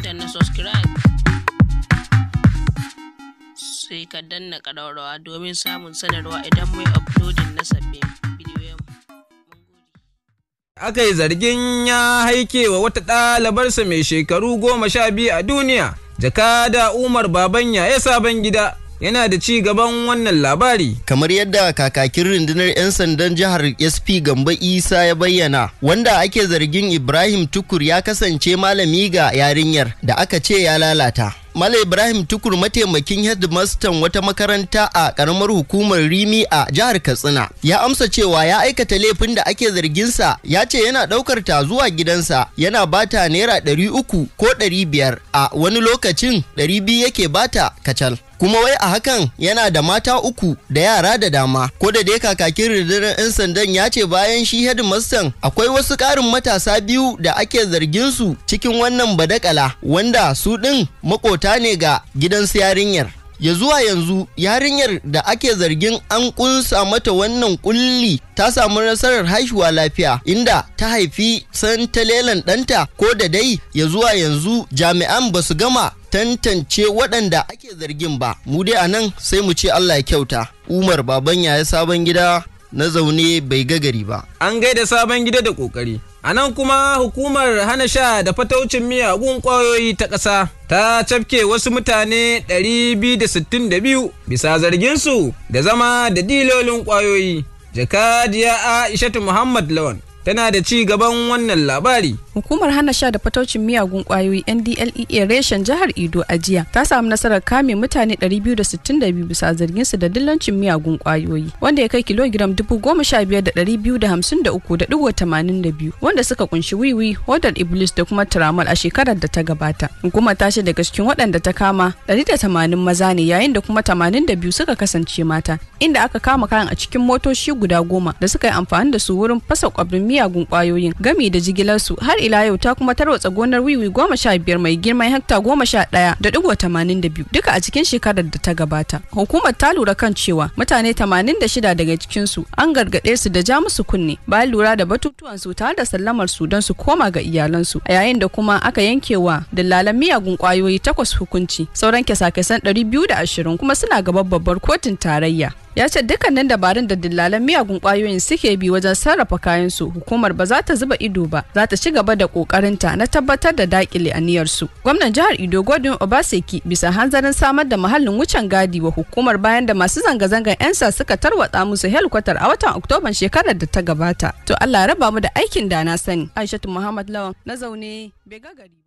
Danna subscribe, sai ka danna ƙararrawa domin samun sanarwa idan mai uploading na sabbin bidiyon. Aka yi zargin ya haike wa wata ɗalibarsa mai shekaru 12 a duniya. Jakada Umar Babanya ya sabon gida yana da ci gaban wannan labari. Kamar yadda kakakin rundunar 'yan sandan jihar SP Gambo Isa ya bayyana, wanda ake zargin Ibrahim Tukur ya kasance malami ga yarinyar da aka ce ya lalata. Malam Ibrahim Tukur mataimakin headmaster wata makaranta a karamar hukumar Rimi a jihar Katsina ya amsa cewa ya aikata laifin da ake zarginsa. Ya ce yana ɗaukar ta zuwa gidansa, yana bata naira 300 ko 500, a wani lokacin 200 yake bata kacal. Kuma wai a hakan yana da mata uku da yara da dama. Ko da dai kakakin rundunar 'yan sandan ya ce bayan shi headmaster akwai wasu ƙarin matasa biyu da ake zargin su cikin wannan badakala, wanda su ɗin makota ne ga gidan su yarinyar. Ya zuwa yanzu yarinyar da ake zargin an kunsa mata wannan kulli ta samu nasarar haihuwa lafiya, inda ta haifi santalelan ɗanta. Ko da dai ya zuwa yanzu jami'an ba su gama tantance waɗanda ake zargin ba. Mu dai a nan sai mu ce Allah ya kyauta. Umar Baban Yaya Sabon Gida, na zaune bai ga gari ba. An gaida sabon gida da kokari. A nan kuma hukumar hana sha da fataucin miyagun ƙwayoyi ta ƙasa ta cafke wasu mutane 262 bisa zarginsu da zama da dilolin ƙwayoyi. Jakadiya Aishatu Muhammad Lawan tana da ci gaban wannan labari. Hukumar hana sha da fataucin miyagun kwayoyi NDLEA reshen jihar Edo a jiya ta samu nasarar kame mutane 262 bisa zargin su da dillancin miyagun kwayoyi wanda ya kai kilogiram 15,253.82, wanda suka kunshi wiwi, hodar iblis da kuma tramal a shekarar da ta gabata. Hukumar ta ce daga cikin waɗanda ta kama, 180 maza ne, yayin da kuma 82 suka kasance mata, inda aka kama kayan a cikin motoci guda 10 da suka yi amfani da su wurin fasa kwabrin miyagun kwayoyin gami da jigilarsu. Har ila yau ta kuma tarwatsa gonar wiwi 15 mai girman hekta 11.82, duka a cikin shekarar da ta gabata. Hukumar ta lura kan cewa mutane 86 daga cikinsu an gargaɗe su da ja musu kunne bayan lura da batutuwan su tare da sallamar su don su koma ga iyalansu, a yayin da kuma aka yankewa dillalan miyagun kwayoyi takwas hukunci. Sauran kyasa-kyasan 220 kuma suna gaban babbar kotun tarayya. Ya ce dukkanin dabarun da dillalan miyagun kwayoyin suke bi wajen sarrafa kayansu, hukumar ba za ta zuba ido ba, za ta ci gaba da kokarinta na tabbatar da dakile aniyarsu. Gwamnan jihar Edo Godwin Obaseki bisa hanzarin samar da muhallin wucin gadi wa hukumar bayan da masu zanga-zangar 'yan sa suka tarwatsa musu helkwatar a watan Oktoban shekarar da ta gabata. To, Allah ya raba mu da aikin da na sani. Aishatu Muhammad Lawan, na zaune bai gagari.